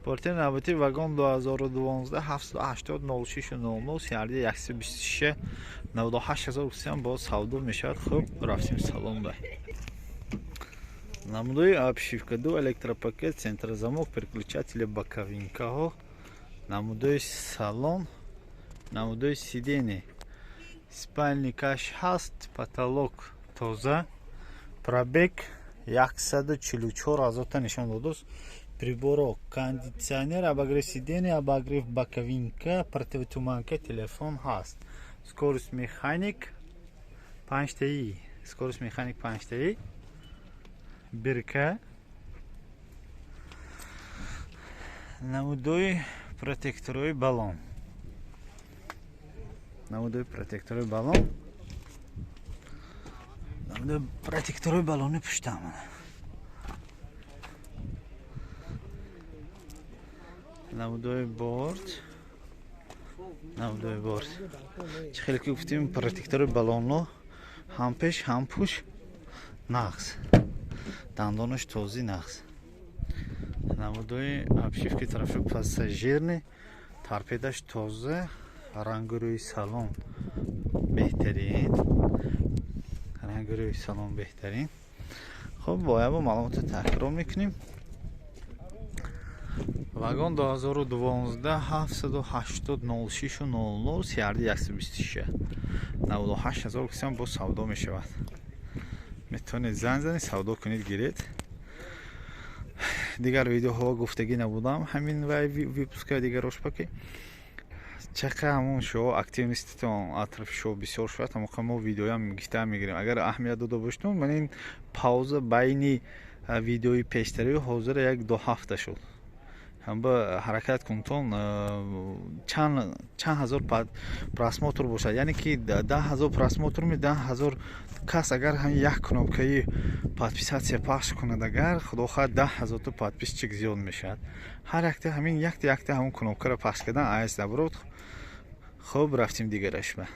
Портер навбати вагон 2012 780 06 00 CRD 126 98 000 гуфтем, боз савдо мешавад. Хуб, рафтем салон ба. Намудои обшивка ду, электропакет, центрозамок, переключатели, боковинкаҳо, намудои салон, намудои сиденье, спальникаш ҳаст, потолок тоза, пробег 144 ҳазорта нишон додааст. Приборо, кондитсионер, обогрев сиденье, обогрев боковинка, противотуманка, телефон ҳаст, скорость механик панҷтаи, скорость механик панҷтаи, бирка, намудои протекторои баллон, намудои протекторои баллон, намудои протекторои баллони пуштам, намудои борт, намудои борт. Чӣ хеле ки гуфтем, протектори баллонҳо ҳам пеш, ҳам пуш нағз, дандонаш тозӣ, нағз. Намудои обшивки тарафи пассажирни, торпедаш тоза, рангу рӯи салон беҳтарин, рангу рӯи салон беҳтарин. Хуб, бо ябо маълумотро такрор мекунем. Вагон 2012 780 06 00 CRD 126 98 000 кисам боз савдо мешавад. Метавонед занг занед, савдо кунед, гиред. Дигар видеоҳо гуфтагӣ набудам, ҳамин вай выпуска дигарош ки чақа ҳамон шоу активноститон атрофи шоу бисёр шуд, ҳамоқа мо видеоям гифта мегирем. Агар аҳамият дода бошед, ман ин пауза байни видеои пештарию ҳозира як ду ҳафта шуд. Ҳамба ҳаракат кунтон, чанд чанд ҳазор просмотр бошад, яъне ки 10 000 просмотр ми 10 000 кас агар ҳамин як кнопкаи подписаться пахш кунад, агар худо хоҳад, 10 000-то подписчик зиёд мешавад. Ҳар якта ҳамин якта якта ҳамон кнопкаро пахш кардан айс набурод. Хуб, рафтем дигараш ба.